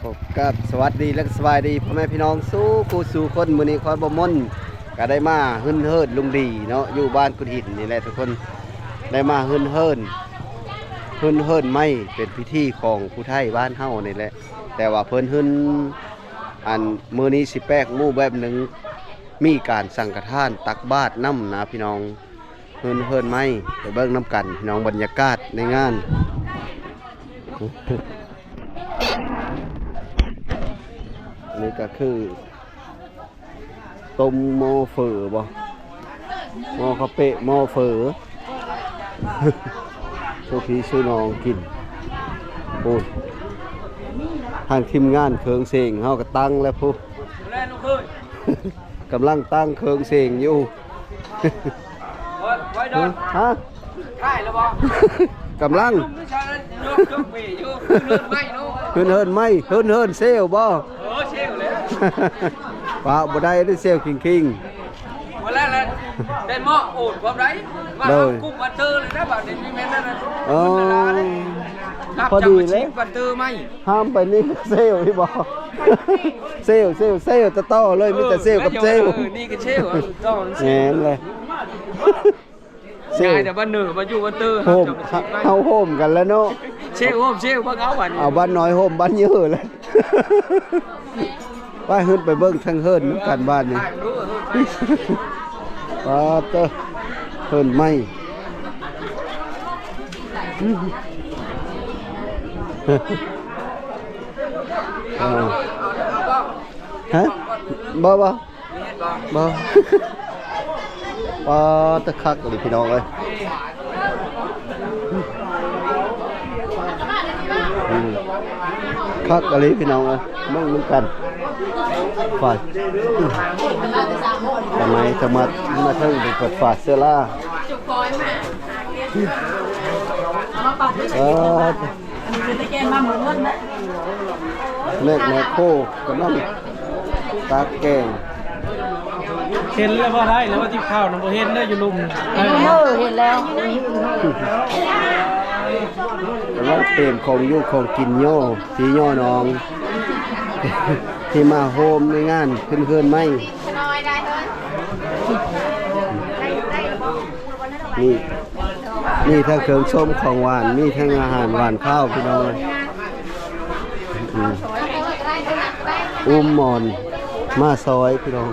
ພບກັບສະຫວັດດີ ແລະ ສະບາຍດີພໍ່ແມ່ພີ່ນ້ອງສູ່ຄູ່ສູ່ຄົນ. ມື້ນີ້ຂ້ອຍບໍ່ມົນກະໄດ້ມາເຮືອນເຮີນລຸງດີເນາະ ຢູ່ບ້ານກຸດຫີນນີ້ແຫຼະທຸກຄົນ. ໄດ້ມາເຮືອນເຮີນ ເຮືອນເຮີນໄມ້ ເປັນພິທີຂອງຜູ້ໄທບ້ານເຮົານີ້ແຫຼະ. ແຕ່ວ່າເພິ່ນເຮືອນ ອັນ ມື້ນີ້ຊິແປກໝູ່ແບບໜຶ່ງ ມີການສັງຄະທານຕັກບາດນຳນະພີ່ນ້ອງ. ເຮືອນ ເຮືອນໄມ້ ໄປເບິ່ງນຳກັນພີ່ນ້ອງ ບັນຍາກາດໃນງານ. ອັນນີ້ກະຄືຕົ້ມໝໍ້ເຝີບໍ່ ໝໍ້ເຂົ້າເປະ ໝໍ້ເຝີ ສູ່ພີ່ສູ່ນ້ອງກິນ. ໂອ້ ທາງທີມງານເຄື່ອງເສງເຮົາກະຕັ້ງແລ້ວພຸ້ນ. ກຳລັງຕັ້ງເຄື່ອງເສງຢູ່. ຮະ? ຖ່າຍແລ້ວບໍ່? ກຳລັງ ເຮືອນເຮີນໄມ້ ເຮືອນເຮີນເຊວບໍ່? ເອີ ເຊວແລ້ວ ປະບໍ່ໄດ້ເດ້ ເຊວຄິງໆ. ເວລາລະໄດ້ເໝາະໂອດພ້ອມໃດ ມາ ໂດຍ ຫາກຸ່ມບັນເຕີເລີຍນະ ບາດນີ້ມີແມ່ນນັ້ນນະ. ອໍ ນັບ ພໍດີເລີຍ ບັນເຕີໃໝ່. ຫ້າມໄປນີ້ເຊວອີ່ບໍ່? ເຊວ ເຊວ ເຊວ ຕະຕໍ່ເລີຍ ມີແຕ່ເຊວກັບເຊວ. ເອີ ນີ້ກະເຊວ ຕໍ່ ແມ່ນແຫຼະ ເຊວ ງ່າຍແຕ່ບ້ານເໜືອ ມາຢູ່ບ້ານເຕີ ໂຮມ ເຮົາໂຮມກັນແລ້ວເນາະ. ເຊວໂຮມເຊວ ເບິ່ງເອົາບັດນີ້ ເອົາບ້ານນ້ອຍໂຮມບ້ານໃຫຍ່ແລ້ວ. ໄປ ເຮີນໄປເບິ່ງທາງເຮີນນຳກັນບາດນີ້. ປາດເຕີ ເຮີນໃໝ່ ເອີ ຮະ? ບໍ່ ບໍ່ ບໍ່ ປາດ ແຕ່ຄັກອີ່ຫຼີພີ່ນ້ອງເອີຍ. ອືມ ຄັກອີ່ຫຼີພີ່ນ້ອງເອີຍ ເບິ່ງນຳກັນ. ຝາດ ທຳໄມສາມາດມາເຖິງເປັນຝາເຊື້ອລາ. ເອີ ແມ່ແມ່ໂຄກຳລັງຕັກແກງ. ເຫັນແລ້ວບໍ່ໄດ້ແລ້ວວ່າຕິບເຂົ້ານະ ບໍ່ເຫັນເດີຢູ່ລຸ່ມ. ເອີ ເຫັນແລ້ວ ກຳລັງເຕຍມຂອງຢູ່ຂອງກິນຍໍພີ່ຍໍນ້ອງ ທີ່ມາໂຮມໃນງານຂຶ້ນເຮືອນໃໝ່. ມີ ມີທັງເຄື່ອງຊົມຂອງຫວານ ມີທັງອາຫານຫວານຄາວພີ່ນ້ອງ. ອືມ ອຸ້ມໝອນມາຊອຍພີ່ນ້ອງ.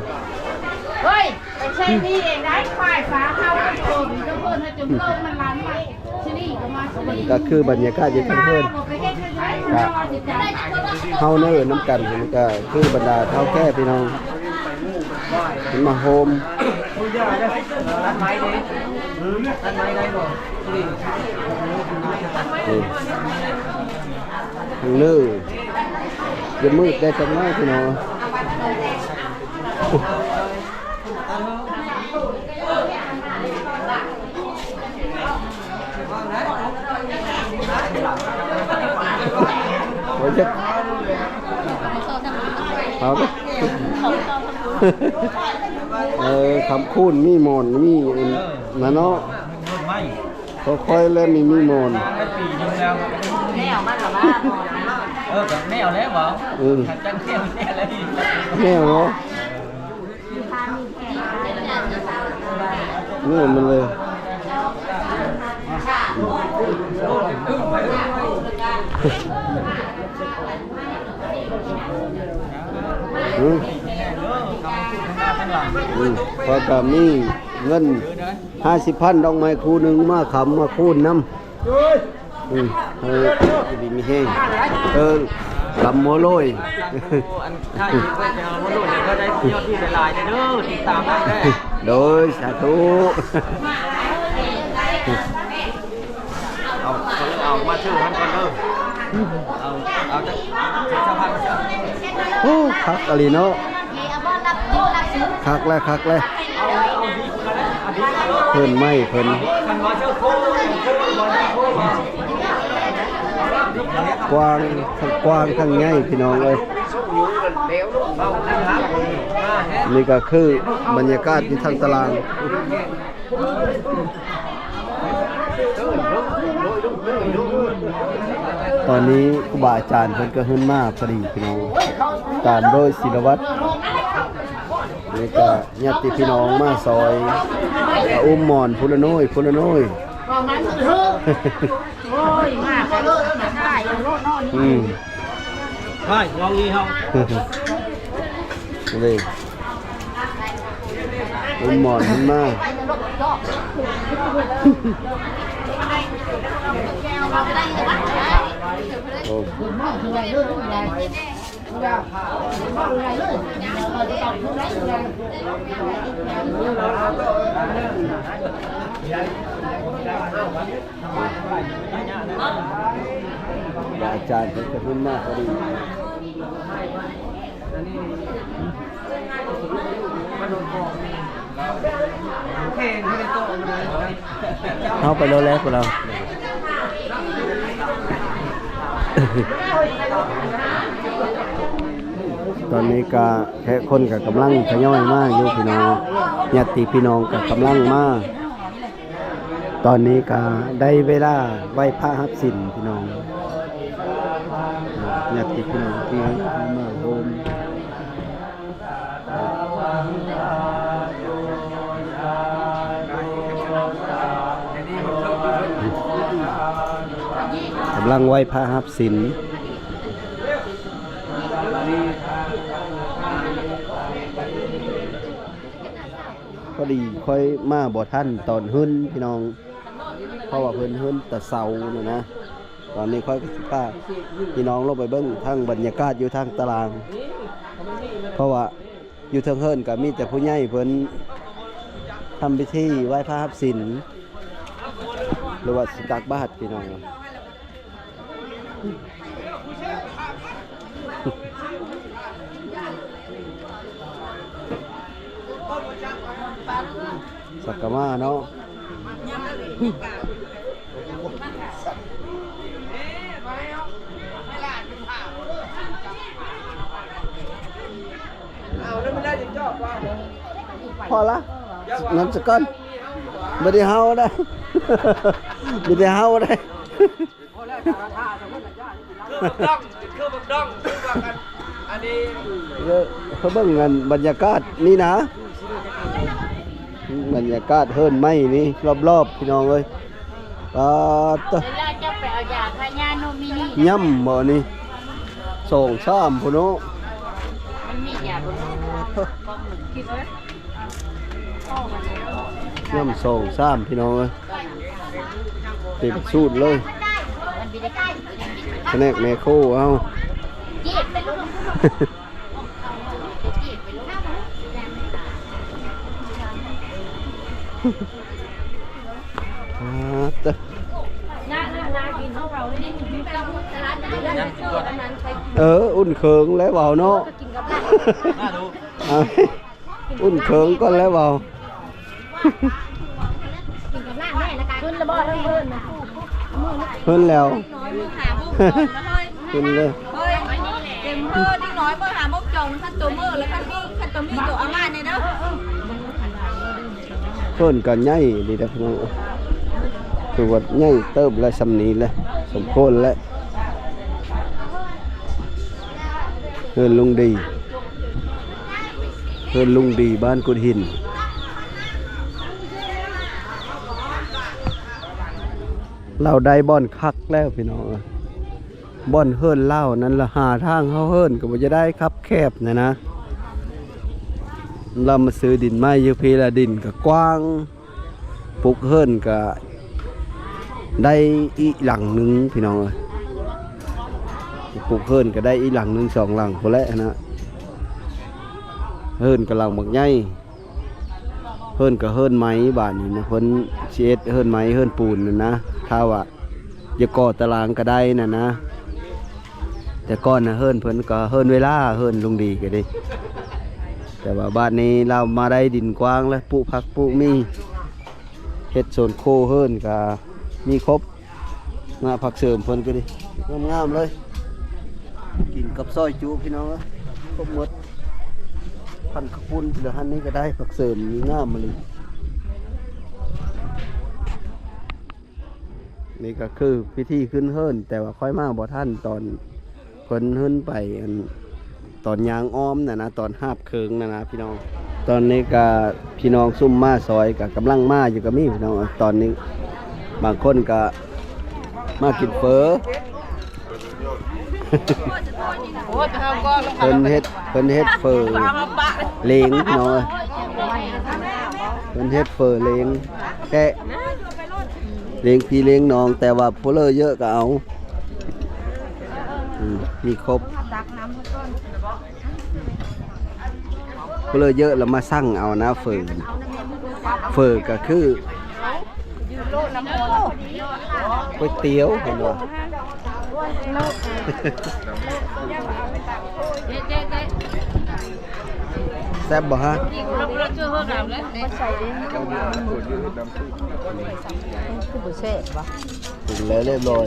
ເຮີ້ຍ ໄປໃຊ້ໜີ້ເອງໄດ້ ຂວາຍຟ້າເຮົາເປັນຄົນ ເຈົ້າເພິ່ນໃຫ້ຈົນເກີດມັນລ້ານໄປ ຊິນີ້ກໍມາຊິນີ້ ກະຄືບັນຍາກາດຢູ່ທາງເທິງ ກະເຮົາເນີນຳກັນ ກະຄືບັນດາເຖົ້າແກ່ພີ່ນ້ອງ ເພິ່ນມາໂຮມ. ນີ້ ທາງເນີ ຈະມືດແດ່ຈັກໜ້ອຍພີ່ນ້ອງ. ໂອ້ຍ ເອົາເດີ ເອີ ຄຳຄູນມີໝອນ ມີອັນນັ້ນເນາະ. ຂອງຂ້ອຍແລ້ວມີ ມີໝອນ ໄດ້ປີໜຶ່ງແລ້ວ ແນວມັນລະວ່າໝອນ ເອີ ກະແນວແລ້ວເວົ້າ ເອີ ຈັກແນວແນວແລ້ວ ແນວເນາະ ແນວມັນເລີຍ. ອືມ ອືມ ຂ້ອຍກະມີເງິນ ຫ້າສິບພັນ ດອກໄມ້ຄູ່ໜຶ່ງ ມາຄ້ຳມາຄູນນຳ. ອືມ ເອີ ຢູ່ດີມີແຮງ ເອີ ລຳຫົວໂລຍ ອັນ ຖ້າຢູ່ໄປແຕ່ຫົວໂລຍ ກໍໄດ້ຍອດວິວຫຼາຍໆເດີ ຕິດຕາມເຮົາແດ່. ໂດຍ ສາທຸ. ເອົາ ເອົາມາຊື່ຫັ້ນກ່ອນເດີ ເອົາ ເອົາຈັກ ຊາວພັນ ໂອ້ ຄັກອີ່ຫຼີເນາະ ຄັກແລ້ວ ຄັກແລ້ວ ເພິ່ນໃໝ່ເພິ່ນ ກວ້າງ ທັງກວ້າງທັງໃຫຍ່ພີ່ນ້ອງເອີຍ. ນີ້ກະຄືບັນຍາກາດຢູ່ທາງຕາລາງ. ຕອນນີ້ຄູບາອາຈານເພິ່ນກໍຂຶ້ນມາພໍດີພີ່ນ້ອງ ຕາມໂດຍສິລະວັດ ນີ້ກໍຍາດຕິພີ່ນ້ອງມາຊ່ອຍ ກໍອຸ້ມໝອນຜູ້ລະໜ້ອຍ ຜູ້ລະໜ້ອຍ. ໂອ້ຍ ມາກໍມາຖ່າຍເອົາໂລດເນາະ ອືມ ໃຊ່ ລອງດີເຮົາ ນີ້ ອຸ້ມໝອນຂຶ້ນມາ ໂອ້. ອາຈານເພິ່ນກໍຂຶ້ນມາພໍດີ. ເຮົາໄປແລ້ວແຫຼະພວກເຮົາ ຕອນນີ້ກະແຂກຄົນກະກຳລັງທະຍອຍມາຢູ່ພີ່ນ້ອງ ຍາດຕິພີ່ນ້ອງກະກຳລັງມາ ຕອນນີ້ກະໄດ້ເວລາໄຫວ້ພະຮັບສິນພີ່ນ້ອງ ຍາດຕິພີ່ນ້ອງທີ່ມາໂຮມ ກຳລັງໄຫວ້ພະຮັບສິນ ພໍດີຂ້ອຍມາບໍ່ທັນຕອນເຮີນພີ່ນ້ອງ ເພາະວ່າເພິ່ນເຮີນແຕ່ເຊົ້າຫັ້ນນະ. ຕອນນີ້ຂ້ອຍກໍຊິພາພີ່ນ້ອງລົງໄປເບິ່ງທັງບັນຍາກາດຢູ່ທາງຕາລາງ ເພາະວ່າຢູ່ເທິງເຮືອນກໍມີແຕ່ຜູ້ໃຫຍ່ເພິ່ນທຳພິທີໄຫວ້ພະຮັບສິນ ຫຼືວ່າຊິຕັກບາດພີ່ນ້ອງ. ສັກກະມາເນາະ ພໍລະ ນຳສະກ່ອນ ບໍ່ໄດ້ເຮົາໄດ໋ ບໍ່ໄດ້ເຮົາໄດ໋. ຄືບັກດອງ ຄືບັກດອງ ຄືວ່າກັນ ອັນນີ້ ເອີ ເບິ່ງອັນບັນຍາກາດນີ້ນະ ບັນຍາກາດເຮືອນໄມ້ນີ້ ລອບໆ ພີ່ນ້ອງເອີຍ ປາດໂທ້ ເວລາເຈົ້າໄປເອົາຢາຄາຍາໂນມິນີ ຍ່ຳບໍ່ນີ້ ສອງສາມພຸ້ນເນາະ ມັນມີຢາບໍ່ເນາະ ປາດໂທ້ ກອງໜຶ່ງ ກິນເອີຍ ຍ່ຳສອງສາມ ພີ່ນ້ອງເອີຍ ເຕັມສູດເລີຍ ພະແນກແມໂຄເຮົາ ອາ ເຕີ ເອີ ອຸ່ນເຄີງແລ້ວເວົ້າເນາະ ອ່າ ອຸ່ນເຄີງກ່ອນແລ້ວເວົ້າ ຂຶ້ນແລ້ວບໍ່ ເຮີ້ນນະ ເຮີ້ນແລ້ວ ຂຶ້ນເລີຍ ເອີຍ ເຕັມເຮີ້ນ ເດັກນ້ອຍເບິ່ງຫາໝົກຈອງ ຄັນໂຕເມີແລ້ວ ຄັນມີ ຄັນໂຕມີໂຕອາມາດແດ່ເດີ ເຮີ້ນກໍໃຫຍ່ດີເດ້ພີ່ນ້ອງ ຖືວ່າໃຫຍ່ເຕີບແລ້ວ ສ່ຳນີ້ແຫຼະ ສົມຄວນແລ້ວ ເຮືອນລຸງດີ. ເຮືອນລຸງດີ ບ້ານກຸດຫີນ ລາວໄດ້ບ່ອນຄັກແລ້ວພີ່ນ້ອງເອີຍ ບ່ອນເຮືອນລາວນັ້ນລະ ຫາທາງເຮົາເຮືອນກໍບໍ່ຈະໄດ້ ຄັບແຄບນະນະ ລາວມາຊື້ດິນໃໝ່ຢູ່ພີ້ລະ ດິນກໍກວ້າງ ປຸກເຮືອນກະໄດ້ອີກຫຼັງໜຶ່ງພີ່ນ້ອງເອີຍ ປຸກເຮືອນກະໄດ້ອີກຫຼັງໜຶ່ງສອງຫຼັງພຸ້ນແຫຼະຫັ້ນນະ ເຮືອນກະຫຼັງບັກໃຫຍ່ ເຮືອນກະເຮືອນໄມ້ ບາດນີ້ນະ ເພິ່ນຊິເຮັດເຮືອນໄມ້ເຮືອນປູນຫັ້ນນະ ຖ້າວ່າ ຢາກກໍ່ຕາລາງກໍໄດ້ນະນະ ແຕ່ກ່ອນນະເຮືອນເພິ່ນກໍເຮືອນເວລາ ເຮືອນລຸງດີກໍດີ ແຕ່ວ່າບາດນີ້ລາວມາໄດ້ດິນກວ້າງແລ້ວ ປູກຜັກປູກໝີ່ ເຮັດສວນຄົວເຮືອນກໍມີຄົບນະ ຜັກເສີມເພິ່ນກໍດີ ງາມໆເລີຍ ກິນກັບຊອຍຈຸພີ່ນ້ອງເອີຍ ຄົບໝົດ ພັນເຂົ້າປຸ້ນ ແລ້ວຫັ້ນນີ້ກໍໄດ້ຜັກເສີມ ງາມມາເລີຍ. ນີ້ກໍຄືພິທີຂຶ້ນເຮືອນ, ແຕ່ວ່າຂ້ອຍມາບໍ່ທັນຕອນເພິ່ນຂຶ້ນໄປ ອັນ ຕອນຍ່າງອ້ອມນັ້ນນະ, ຕອນຫາບເຄີງນັ້ນນະພີ່ນ້ອງ. ຕອນນີ້ກໍພີ່ນ້ອງຊຸມມາຊ່ອຍກໍກຳລັງມາຢູ່ກໍມີພີ່ນ້ອງ. ຕອນນີ້ບາງຄົນກໍມາກິນເຝີ. ເພິ່ນເຮັດ ເພິ່ນເຮັດເຝີຫຼຽງເນາະ, ເພິ່ນເຮັດເຝີຫຼຽງແຄະ ຫຼຽງພີ່ຫຼຽງນ້ອງ, ແຕ່ວ່າຜູ້ເລີເຢີະກໍເອົາ ອືມ ມີຄົບ. ຜູ້ເລີເຢີະລະມາສັ່ງເອົານະເຝີ. ເຝີກໍຄື ກ໋ວຍຕຽວເຫັນບໍ່? ແຊບບໍ່ຮະ? ຄືບໍ່ແຊບວະ? ປຸງແລ້ວຮຽບຮ້ອຍ.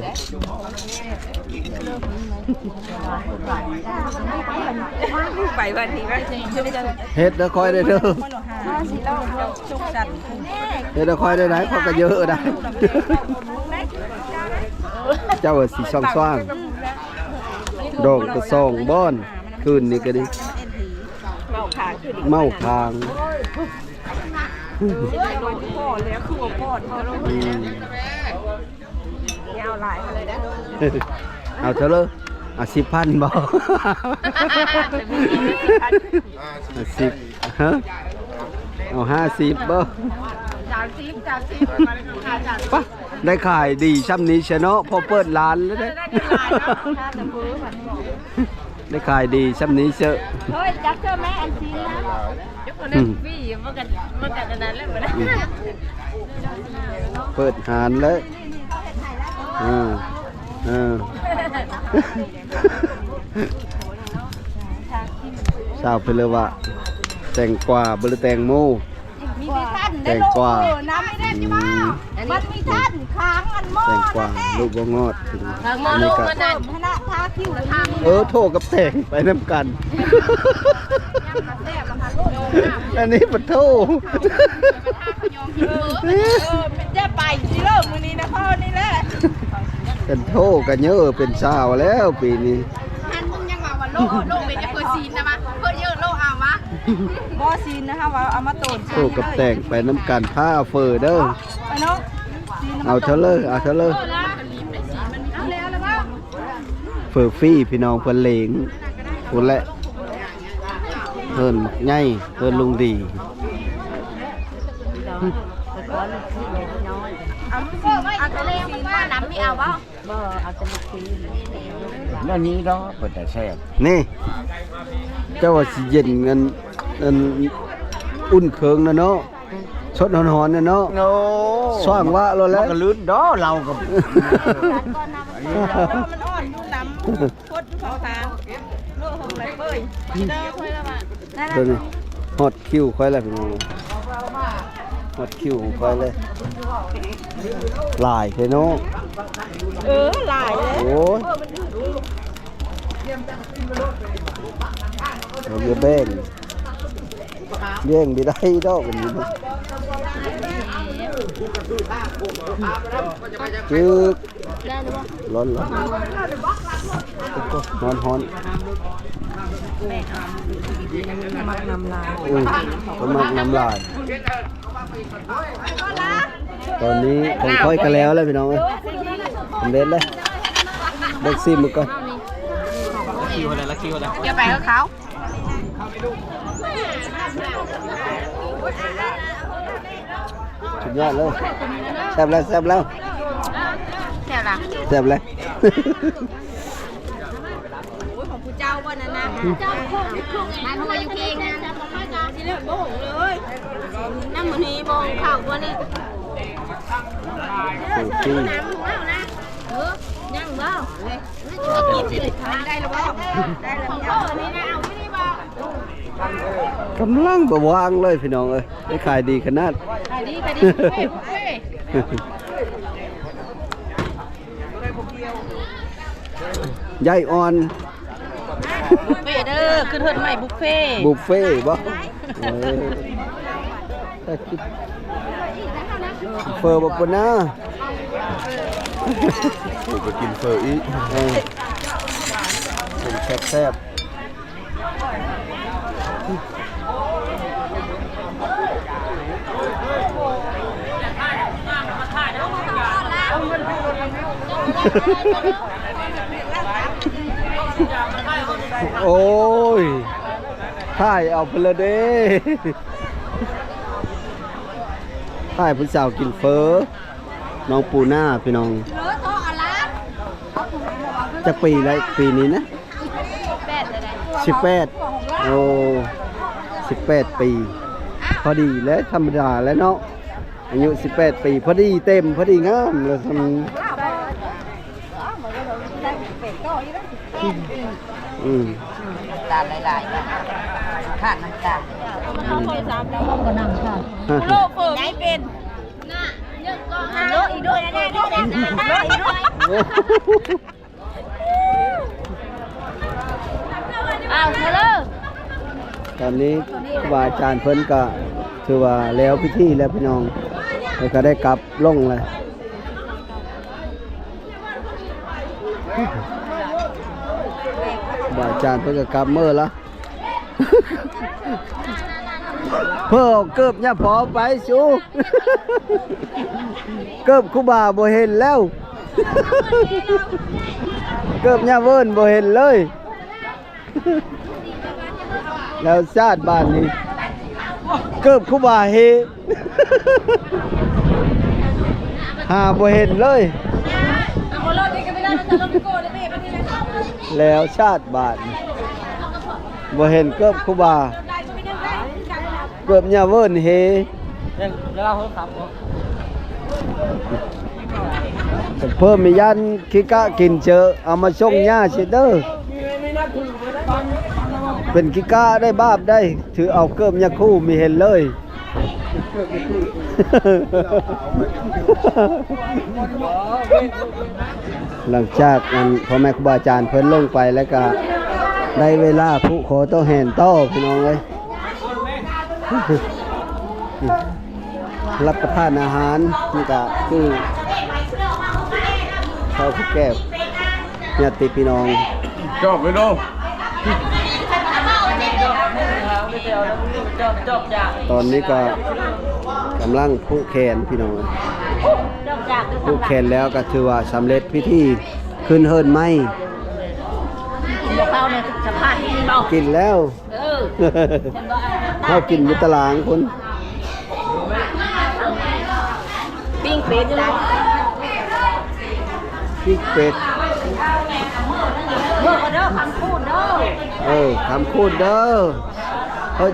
ໄປວັນນີ້ ເຮັດໃຫ້ຂ້ອຍໄດ້ເດີ. ເຮັດໃຫ້ຂ້ອຍໄດ້ໄດ໋ ຂ້ອຍກໍເຢີະໄດ໋. ເຈົ້າວ່າຊິຊ່ອງໆ ດອງກະຊອງບ່ອນ ຄືນນີ້ກໍດີ ເມົາຄ້າງຄືນ ເມົາຄ້າງ. ອືມ ເອົາເທົ່າເລີຍ? ເອົາສິບພັນບໍ່? ເອົາສິບ ຮະ ເອົາຫ້າສິບບໍ່? ສາມສິບ ສາມສິບ ປະ ໄດ້ຂາຍດີຊ່ຳນີ້ຊະເນາະ ພໍເປີດຮ້ານແລ້ວເດ້. ໄດ້ຂາຍດີຊ່ຳນີ້ເຊີ. ເຮີ້ຍ ຈັບເທື່ອແມ່ອັນຊີ້ນນະ. ອືມ ຟຣີ ມັນກໍ ມັນກໍອັນນັ້ນແຫຼະ. ອືມ ເປີດຮ້ານແລ້ວ. ເອີ ເອີ ສາວເພິ່ນເລີຍວ່າ ແຕງກວາບໍ່ ຫຼື ແຕງໂມ? ມີແຕ່ຊັ້ນ ແຕງກວາ ເອີ ນ້ຳໃຫ້ແດ່ຢູ່ບໍ່? ອືມ ມັນມີຊັ້ນ ຄ້າງອັນໝໍ້ ແຕງກວາ ນັ້ນແຫຼະ ລູກບໍ່ງອດ. ຄ້າງໝໍ້ ອັນນີ້ກໍ ລູກມັນນັ້ນ ຄະນະທາຄິ້ວ ເອີ ໂທກັບແຕງໄປນຳກັນ. ອັນນີ້ປະໂທ ເອີ ເປັນແຕ່ໄປຊິເລີ ມື້ນີ້ນະ ພໍ່ນີ້ແຫຼະ. ເປັນໂທກະເຍີເປັນສາວແລ້ວປີນີ້. ຫັ້ນ ມຶງຍັງວ່າ ວ່າໂລ ໂລເປັນເພື່ອຊີ້ນນະວະ ເພື່ອເຍີໂລເອົາວະ. ບໍ່ ຊີ້ນນະ ເຮົາວ່າເອົາມາໂຕນ ໂທກັບແຕງໄປນຳກັນ ພາເຝີເດີ. ເອົາເນາະ ເອົາເທື່ອເລີຍ ເອົາເທື່ອເລີຍ. ເຝີຟຣີພີ່ນ້ອງ ເພິ່ນເລງພຸ້ນແຫຼະ ເພິ່ນໃຫຍ່ ເພິ່ນລຸງດີ. ເອົາລູກຊີ້ນ ເອົາແຕ່ລູກຊີ້ນມານຳ ມີເອົາບໍ່? ບໍ່ ເອົາແຕ່ລູກຊີ້ນ. ແນວນີ້ເນາະ ເປັນຕາແຊບ. ນີ້ ເຈົ້າວ່າຊິເຢັນ ອັນ ອັນ ອຸ່ນເຄິ່ງນະເນາະ ສົດຮ້ອນໆນະເນາະ. ໂອ້ ຊ່ວງວະໂລດແລ້ວ ມັນກໍລື່ນເນາະ ເຮົາກໍ ມັນອ່ອນຢູ່ນຳ ຄົດຢູ່ຂ້າງທາງ ໂລະຫົງໄລເປີຍ ເດີ ໂຕນີ້ຮອດຄິວຂ້ອຍແລ້ວພີ່ນ້ອງ ຮອດຄິວຂອງຂ້ອຍເລີຍ. ຫຼາຍແທ້ເນາະ. ເອີ ຫຼາຍເລີຍ. ໂອ້ຍ ເອົາເລີຍ ແບ່ງ ແບ່ງບໍ່ໄດ້ດອກອັນນີ້ນະ. ຈຶກ ຮ້ອນໆ ຮ້ອນໆ. ມັກນ້ຳລາຍ ອືມ ເຂົາມັກນ້ຳລາຍ. ຕອນນີ້ຂອງຂ້ອຍກໍແລ້ວແລ້ວພີ່ນ້ອງເອີຍ ສຳເລັດແລ້ວ. ເບິ່ງຊີມເບິ່ງກ່ອນ. ຈະໄປກັບເຂົາ ສຸດຍອດເລີຍ. ແຊບແລ້ວ ແຊບແລ້ວ ແຊບລະ ແຊບແລ້ວ. ໂອ້ຍ ຂອງຜູ້ເຈົ້າບໍ່ນັ້ນນະ ເຈົ້າ ມາເພາະວ່າຢູ່ເຄງນັ້ນ ຊິເລີກບໍ່ຫົງເລີຍ. ນ້ຳມື້ນີ້ບໍ່ເຂົ້າບໍ່ນີ້ ໂອເຄ ນ້ຳຂອງເຮົານະ. ເອີ ຍັງບໍ່? ໄດ້ແລ້ວບໍ່? ໄດ້ແລ້ວ. ຂອງເຮົານີ້ນະ ເອົາຢູ່ນີ້ບໍ່? ກຳລັງບໍ່ວ່າງເລີຍພີ່ນ້ອງເອີຍ ໄດ້ຂາຍດີຂະໜາດ. ຂາຍດີ ຂາຍດີ ບຸບເຟ ບຸບເຟ. ຍາຍອ່ອນ ບຸບເຟເດີ ຂຶ້ນເຮືອນໃໝ່ບຸບເຟ. ບຸບເຟບໍ່? ເອີ ເຟີບໍ່ປະນາ. ໂອ້ ໄປກິນເຝີອີກ ເອີ ເປັນແຊບໆ. ໂອ້ຍ ຖ່າຍເອົາເພິ່ນລະເດ້ ຖ່າຍຜູ້ສາວກິນເຝີ ນ້ອງປູນາ ພີ່ນ້ອງ. ຈັກປີແລ້ວ ປີນີ້ນະ? ສິບແປດ ໂອ້ ສິບແປດປີ ພໍດີແລ້ວ ທຳມະດາແລ້ວເນາະ ອາຍຸສິບແປດປີ ພໍດີເຕັມ ພໍດີງາມແລ້ວ ຊ່ຳ ອືມ ນ້ຳຕານຫຼາຍໆ ຂາດນ້ຳຕານ ອືມ ເຮົາໄປສາມ ເຮົາກໍນັ່ງ ໂລເຟີໄດ້ເປັນ ໂລອີກດ້ວຍ ໂລອີກດ້ວຍ ອ້າວ ເທເລີ ຕອນນີ້ຄູບາອາຈານເພິ່ນກະຖືວ່າແລ້ວພິທີແລ້ວພີ່ນ້ອງ ເພິ່ນກະໄດ້ກັບລົງແລ້ວ ຄູບາອາຈານເພິ່ນກະກັບເມີລະ. ເພິ່ນເອົາເກີບຍາພໍໄປຊູ ເກີບຄູບາບໍ່ເຫັນແລ້ວ ເກີບຍາເວີນບໍ່ເຫັນເລີຍ ແລ້ວຊາດບາດນີ້ ເກີບຄູບາເຮ ຫາບໍ່ເຫັນເລີຍ ແລ້ວຊາດບາດນີ້ ບໍ່ເຫັນເກີບຄູບາ ເກີບຍາເວີນເຮ ເພີ່ມມີຢ້ານຂີ້ກະກິນເຈີ ເອົາມາສົ່ງຍ່າຊິເດີ ເປັນຂີ້ກະໄດ້ບາບໄດ້ ຖືເອົາເກີບຍາຄູ່ມີເຫັນເລີຍ. ຫຼັງຈາກອັນພໍ່ແມ່ຄູບາອາຈານເພິ່ນລົງໄປແລ້ວກະ ໄດ້ເວລາຜູກຄໍຕໍ່ແຫນຕໍ່ພີ່ນ້ອງເອີຍ ຮັບປະທານອາຫານ ນີ້ກະຄືເຂົ້າກັບແກ້ວ ຍາດຕິພີ່ນ້ອງ ຈອບເລີຍເນາະ ຕອນນີ້ກະກຳລັງຜູກແຂນພີ່ນ້ອງ ຜູກແຂນແລ້ວກະຖືວ່າສຳເລັດພິທີຂຶ້ນເຮືອນໃໝ່ ກິນບໍ່ເຂົ້າໃນສະພາບນີ້ເນາະ ກິນແລ້ວ ເອີ ເຮົາກິນຢູ່ຕະຫຼາງພຸ້ນ ປີ້ງເປັດຢູ່ເນາະ ປີ້ງເປັດ ເດີ ຄຳຄູນເດີ ເອີ ຄຳຄູນເດີ ເຮົາ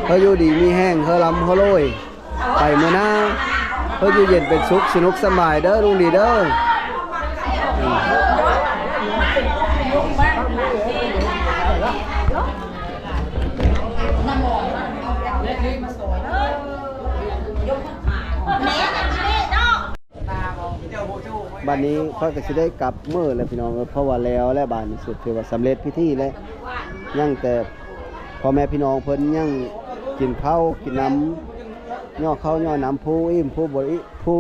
ເຮົາຢູ່ດີມີແຮງ ເຮົາລ່ຳເຮົາລວຍ ໄປມື້ໜ້າ ເຮົາຢູ່ເຢັນເປັນສຸກ ສະໜຸກສະບາຍເດີ ລຸງດີເດີ. ບາດນີ້ຂ້ອຍກໍຊິໄດ້ກັບເມືອແລ້ວພີ່ນ້ອງເອີຍ ເພາະວ່າແລ້ວແລ້ວ ບາດນີ້ສຸດຖືວ່າສຳເລັດພິທີແລ້ວ ຍັງແຕ່ພໍ່ແມ່ພີ່ນ້ອງເພິ່ນຍັງກິນເຂົ້າກິນນ້ຳ ຍໍເຂົ້າຍໍນ້ຳ ຜູ້ອີ່ມຜູ້ບໍ່ອີ່ມ ຜູ້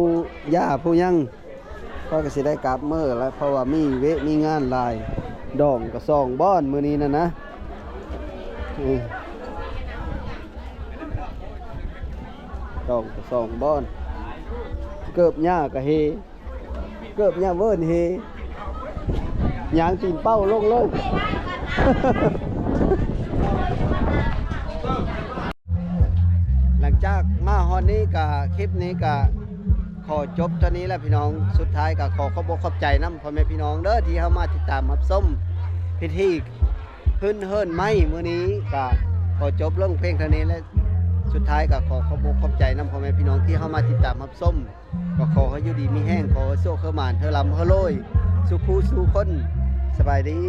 ຢາຜູ້ຍັງ ຂ້ອຍກໍຊິໄດ້ກັບເມືອແລ້ວ ເພາະວ່າມີເວະມີງານຫຼາຍ ດອງກໍສອງບ່ອນມື້ນີ້ນັ້ນນະ ອື ດອງກໍສອງບ່ອນ ເກີບຍ່າກໍເຮ ເກີບຍ່າເວີນເຮ ຍ່າງຕີນເປົ້າລົງເລີຍ. ຫຼັງຈາກມາຮອດນີ້ກະ ຄລິບນີ້ກະຂໍຈົບເທົ່ານີ້ແຫຼະພີ່ນ້ອງ ສຸດທ້າຍກະຂໍຂອບອົກຂອບໃຈນຳພໍ່ແມ່ພີ່ນ້ອງເດີ ທີ່ເຂົ້າມາຕິດຕາມຮັບຊົມພິທີຂຶ້ນເຮືອນໃໝ່ມື້ນີ້ ກະຂໍຈົບລົງພຽງເທົ່ານີ້ແຫຼະ ສຸດທ້າຍກະຂໍຂອບອົກຂອບໃຈນຳພໍ່ແມ່ພີ່ນ້ອງທີ່ເຂົ້າມາຕິດຕາມຮັບຊົມ ກໍຂໍໃຫ້ຢູ່ດີມີແຮງ ຂໍໃຫ້ໂຊກໃຫ້ໝານ ໃຫ້ລ່ຳໃຫ້ລວຍ ສູ່ຜູ້ສູ່ຄົນ ສະບາຍດີ.